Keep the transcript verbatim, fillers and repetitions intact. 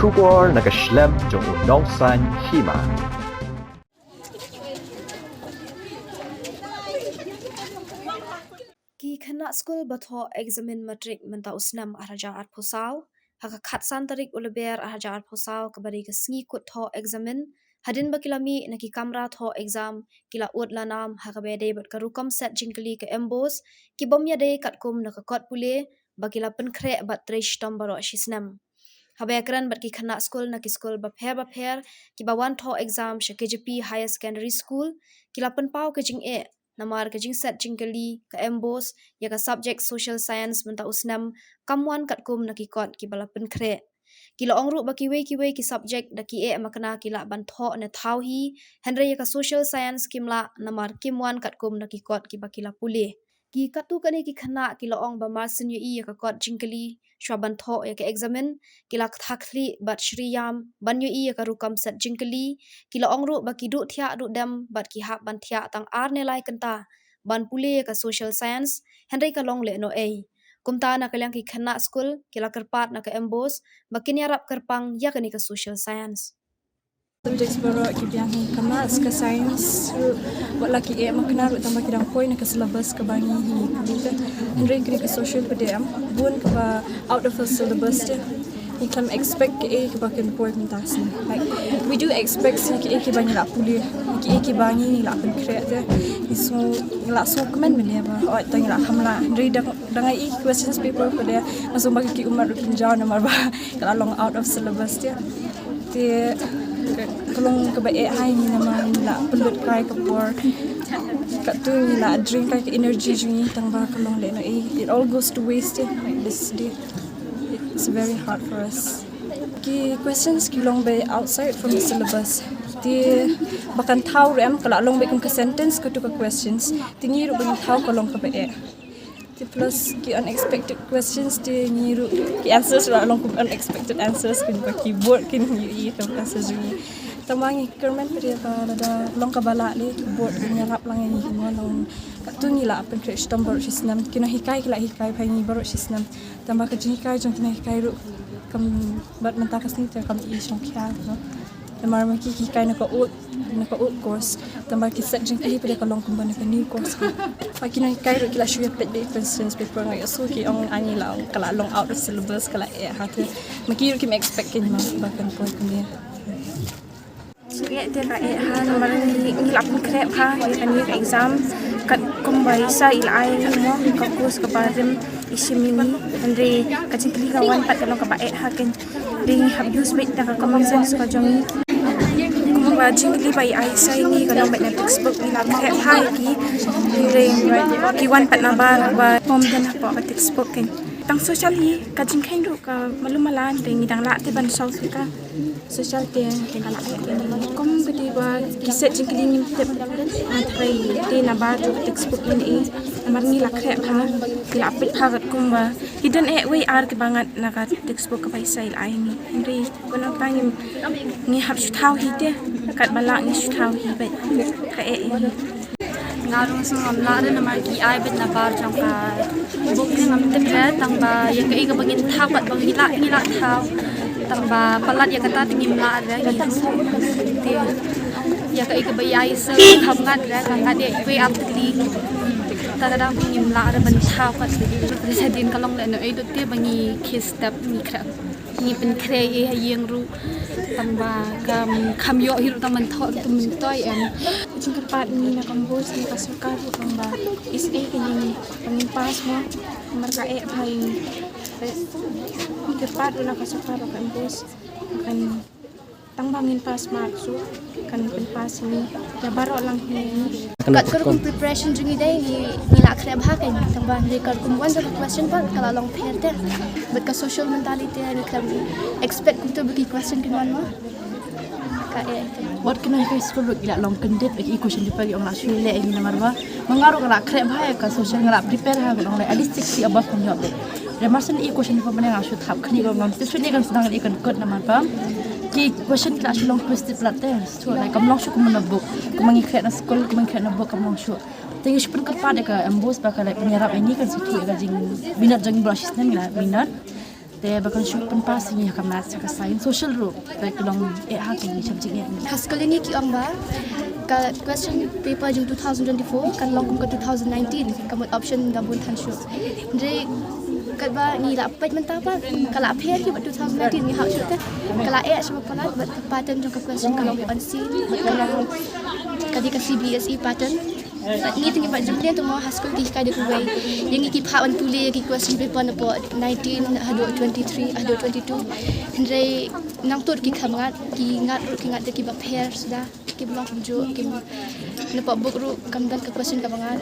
Khubor na ka shlem jong u nongsan hima. Ki khynnah skul ba thoh eksamin matrik mynta u snem ar hajar arphew saw ha ka khatsan tarik u Lber ar hajar arphew saw, kaba dei ka sngi kut thoh eksamin, hadien ba ki la mih na ki kamra thoh exam, ki la ud la nam ha kaba ïadei bad ka rukom set jingkylli ka MBOSE, ki bym ïadei katkum na ka kot pule ba ki la pynkhreh bad trei shitom baroh shi snem. Haba ïakren bad ki khynnah skul na ki skul bapher bapher kiba wan thoh exam sha KJP Higher Secondary School, ki la pynpaw ka jingeh namar ka jingset jingkylli ka MBOSE ïa ka subject Social Science mynta u snem kam wan katkum na ki kot kiba la pynkhreh. Ki la ong ruh ba kiwei kiwei ki subject da ki eh makna ki lah ban thoh ne thaw hi, hynrei ïa ka Social Science kim lah namar kim wan katkum na ki kot kiba ki la pule. Ki katto katne ki khynnah ki la ong ba mar syn ïohi ïa ka kot jingkylli shuwa ban thoh ïa ka eksamin, ki la kthah khlieh bad shri ïam ban ïohi ïa ka rukom set jingkylli. Ki la ong ruh ba ki duh thiah duh dem bad ki hap ban thiah tang ar ne lai kynta ban pule ïa ka Social Science, hynrei ka long lehnohei. Kumta na ka liang ki khynnah skul ki la kyrpad na ka MBOSE ba kin ïarap kyrpang ïa kane ka Social Science. Subjects baroh ki biang hi, ka Maths, ka Science ruh, wat la ki eh makna ruh tang ba ki dang poi na ka syllabus kaba ngi hi pule te. Hynrei kane ka Social pat em bun kaba out of the syllabus te. Ngi khlem expect kaei kaba kin poi mynta sni. Like, we do expect sni kaei kiba ngi lah pule, kaei kiba ngi lah pynkhreh te. Ngi sngew, ngi lah sngewkmen mynne ba hooid tang ngi lah kham lah. Hynrei dang, dang ïa i questions paper pat em nga sngew ba ki ummat ruh kin jaw namar ba ka la long out of syllabus te. Te ka long kaba eh ha ngi namar ngi lah pynlut kai ka por. Katto ngi lah drain kai ka energy jong ngi tang ba ka long lehnohei. It all goes to waste, eh, this day. It's very hard for us. Ki questions ki long ba outside from the syllabus. Te ba kan thaw ruh em, ka la long ba kum ka sentence katto ka questions. Te ngi ruh ba ngi thaw ka long kaba eh. Te plus ki unexpected questions te ngi ruh ki answers ruh long kum unexpected answers, kin ba ki bored kin ïohi ïa ka answers jong ngi. Tang ba ngi kyrmen pat ba lada long kaba lah leh, ki board kin ïarap lang ïa ngi, kumno long. Katto ngi lah pynkhreh shitom baroh shi snem, ki nonghikai ki lah hikai bha ïa ngi baroh shi snem. Tang ba ka jinghikai jong ki nonghikai ruh kam, bad mynta ka sngi te kam i shongkhia, no. Namar ma ki ki hikai na ka old, na ka old course. Tang ba ki set jingkylli pat ka long kumba na ka new course. Ba ki nonghikai ruh ki la shu ïa peit beit questions paper, nga ïohsngew ki ong ani la ong ka la long out of syllabus, ka la eh ha te. Ma ki ruh kim expect kein ma ba kan poi kumne. Sngewbha te ka eh ha namar ngi, ngi la pynkhreh bha ïa kane ka exam. Katkum ba i Sir i la ai mo ka course kaba rim i shim ïa ngi. Hynrei ka jingkylli ka wan pat ka long kaba eh ha kein. Dei ngi hap use beit da ka common sense ka jong ngi. Kumba jingkylli ba i ai Sir ïa ngi ka long beit na textbook, ngi la khreh bha ïa ki. Hynrei ki wan pat nabar ba pom don hapoh ka textbook kein. Tang social hi ka jingkheiñ ruh ka malu mala, hynrei ngi dang lah te ban solve ïa ka. Social te ka lah kum ka dei ba ki set jingkylli ngim tip. Nga tharai te nabar jong ka textbook mynne namar ngi la khreh bha, ngi la peit bha katkum ba ki don eh wei ar kiba ngat na ka textbook kaba i Sir i la ai ngi. Hynrei kano tang ngim, ngi hap shu thaw hi te, katba lah ngi shu thaw hi beit. Ka eh hi. Nga ruh sngewbha lah re namar ki ai beit nabar jong ka book ne ngam tip re, tang ba ïa kaei kaba ngin thaw pat ba ngi lah, ngi lah thaw. Tang ba palat ïa kata te ngim lah re ngi ruh. Te ïa kaei kaba i ai Sir kham ngat re, ka ngat ïa iwei ar tylli. Ta ka dang ngim lah re ban thaw pat. Te sa dien ka long lehnohei dut te ba ngi khie step ngi khreh. Ngi pynkhreh ei ha ïing ruh. Tang ba kam, kam ïoh hi ruh tang ban thoh ruh tang ban toi em. Jingkyrpad ngi na ka MBOSE na ka sorkar ruh tang ba is ei ka ïing ba ngin pass mo. Namar ka eh bha ïa ngi. Jingkyrpad ruh na ka sorkar ruh ka MBOSE. Kan tang ba ngin pass mark ruh kan pynpass ïa ngi. Ïa baroh lang hi ïa ngi. Kat ka rukom preparation jong ngi dei ngi, ngi la khreh bha kein, tang ba ngi kat kum wan ka question paper ka la long pher te. Bad ka social mentality ngi khlem expect kumta ba ki question kin wan mo. Ka eh. Wat kine ki school ba ki la long kyndit ba ki question paper ki ong la shu leh ngi namar ba ma nga ruh nga la khreh bha ïa ka social, nga la prepare ha, nga long leh at least sixty above kan ïoh beit. Re mar syn i question paper mynne nga shu thap khlieh, ngam tip shuh ne kan sdang i kan kut namar ba ki question ki la shu long twisted palat te. So like kam long shuh kum na book, kum ma ngi khreh na school, kum ma ngi khreh na book kam long shuh. Te ngi shu pynkyrpad ïa ka MBOSE ba ka leh pynïarap ïa ngi kan shu thuh ïa ka jingminot jong ngi baroh shi snem, ngi la minot. Te ba kan shu pynpass ïa ngi ha ka maths, ha ka science, social ruh. Te ka long eh ha ki subject eh. Ha skul ïa ngi ki ong ba ka question paper jong two thousand twenty-four kan long kum ka two thousand nineteen, ka mut option da bun than shuh. Hynrei katba ngi la peit mynta pat ka la pher ki bad two thousand nineteen, ngi hap shuh te ka la eh shuh palat bad ka pattern jong ka question ka long unseen bad ka long ka dei ka C B S E pattern. Ngi te ngi pat jumlien te mo ha skul ki hikai da kawei. Ïa ngi ki phah ban pule ïa ki question paper napoh nineteen haduh twenty-three haduh twenty-two. Hynrei nangta ki kham ngat, ki ngat ruh ki ngat da kiba pher suda, kiba long kumjuh, ki napoh book ruh kam don ka question kaba ngat.